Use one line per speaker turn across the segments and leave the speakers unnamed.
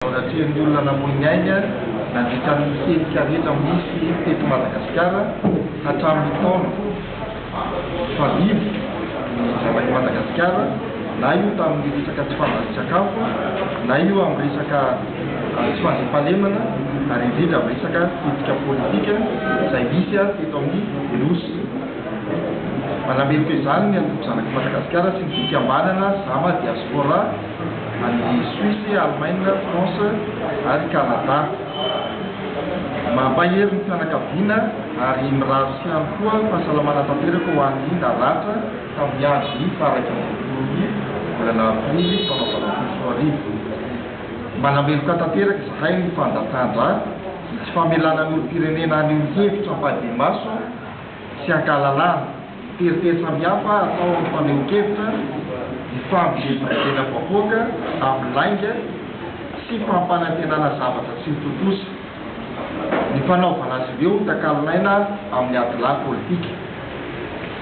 eo anatrehan'ny olona namoy ny ainy nandritra ny hetsika rehetra misy teto Madagasikara hatramin'ny taona fandimby ny Zanak'i Madagasikara, na io tamin'ny resaka tsy fanjarian-tsakafo, na io amin'ny resaka tsy fandriampahalemana, ary indrindra amin'ny resaka hetsika politika izay nisy teto amin'ny Nosy. Manameloka izany ny antoko Zanak'i Madagasikara sy ny fikambanana Zama Diaspora any Suisse, Allemagne, France ary Canada. Mampahery ny fianakaviana ary mirary sy ihany koa fahasalamana tanteraka ho an'ny naratra tamin'ny andron'ny faha-21 ny volana aprily taona 2018. Manameloka tanteraka izahay ny fandatsahan-drà, ny tsy famelana ny olom-pirenena haneho hevitra ampahibemaso sy ankahalalahana, ny teritery samihafa atao amin'ny fanehoan-kevitra, ny fampivezivezena vahoaka amin'ny lainga sy fampanantenana zavatra tsy ho tontosa, ny fanaovana azy ireo ho takalon'aina amin'ny adilahy politika.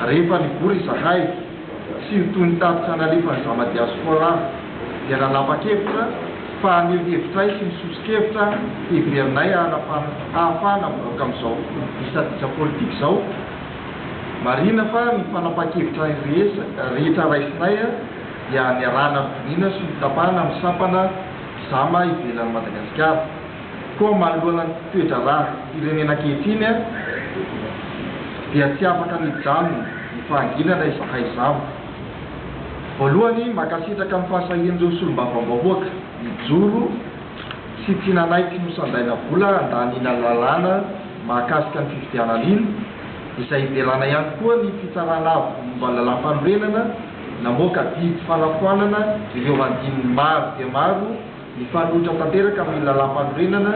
Rehefa nivory izahay sy ho toy ny tatitra nalefan'ny Zama Diaspora dia nanapa-kevitra fa haneho ny hevitray sy ny soso-kevitra heverinay hahafahana mivoaka amin'izao disadisa politika izao. Marihina fa ny fanapahan-kevitra rehetra raisinay dia niarahana nodinihina sy notapahana amin'ny sampana Zama ivelan'i Madagasikara. Koa manoloana ny toe-draharaham-pirenena ankehitriny dia tsy afaka ny hijanona ny fahanginana izahay Zama. Voalohany, mankasitraka ny fahasahian'ireo solombavambahoaka nijoro sy tsy nanaiky nosandaina vola handaniana lalàna mahakasika ny fifidianana iny, izay hiderana ihany koa ny Fitsarana Avo momba ny Lalàmpanorenana namoaka didy fanafoanana ireo andininy maro dia maro mifanohitra tanteraka amin'ny Lalàmpanorenana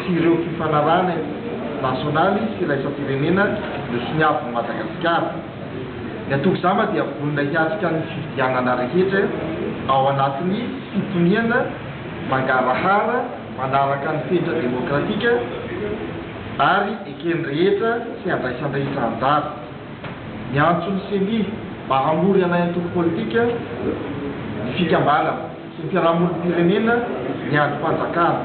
sy ireo fifanarahana nasionaly sy iraisam-pirenena nosoniavin'i Madagasikara. Ny antoko Zama dia vonona hiatrika ny fifidianana rehetra ao anatin'ny fitoniana mangarahara manaraka ny fenitra demokratika ary eken'ny rehetra sy andraisan'ny rehetra anjara. Miantso ny Ceni mba hamory anay antoko politika ny fikambanana sy ny fiarahamonim-pirenena ny andrim-panjakana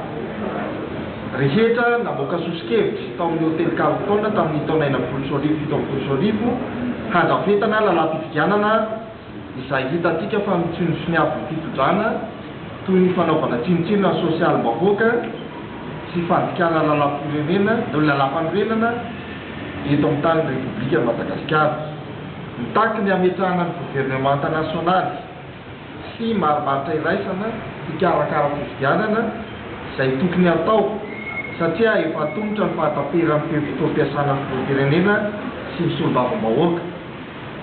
rehetra namoaka soso-kevitra tao amin'ny hotely Carlton tamin'ny taona 2016 handrafetana lalàm-pifidianana izay hitantsika fa notsinosoniavin'ny fitondrana toy ny fanaovana tsinontsinona ny sosialim-bahoaka sy fandikana lalàm-pirenena lalàm-panorenana eto amin'ny tanin'ny Repoblikan'i Madagasikara. Mitaky ny hametrahana ny governemanta nasionaly sy marimaritra iraisana hikarakara fifidianana izay tokony hatao satria efa atomotra ny fahataperan'ny fe-potoam-piasana filoham-pirenena sy ny solombavambahoaka.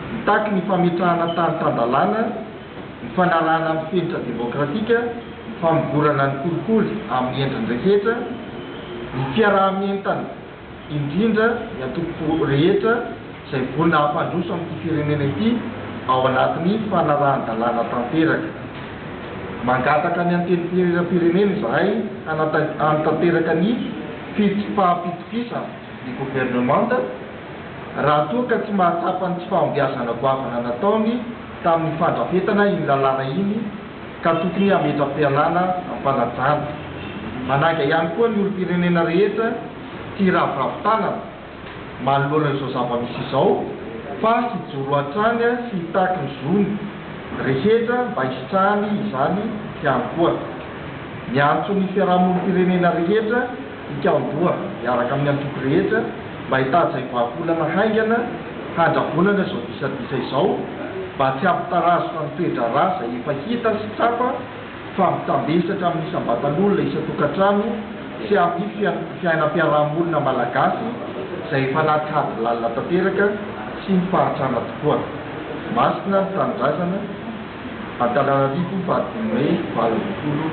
Mitaky ny fametrahana tany tan-dalàna, ny fanarahana ny fenitra demokratika, ny famongorana ny kolikoly amin'ny endriny rehetra, ny fiaraha-mientana indrindra ny antoko rehetra izay vonona hampandroso an'ity firenena ity ao anatin'ny fanarahan-dalàna tanteraka. Mangataka ny Antenimierampirenena izahay hanatanteraka ny fitsipaham-pitokisana ny governemanta raha toa ka tsy mahatsapa ny tsy fahombiazana goavana nataony tamin'ny fandrafetana iny lalàna iny ka tokony hametra-pialana am-panajana. Manainga ihany koa ny olom-pirenena rehetra tsy hiraviravy tanana manoloana izao zava-misy izao fa hijoro hatrany sy hitaky ny zony rehetra mba hisitrahany izany ihany koa. Miantso ny fiarahamonim-pirenena rehetra hikaon-doha miaraka amin'ny antoko rehetra mba hitady izay vahaolana haingana handravonana izao disadisa izao mba tsy hampitarazoka ny toe-draharaha izay efa hita sy tsapa fa mitambesatra amin'ny isam-batan'olona isan-tokantrano sy amin'ny fiainam-piarahamonina malagasy izay efa anaty hady lalina tanteraka sy ny fahantrana tokoa. Masina ny tanindrazana, Antananarivo, fahadimy mey 2018.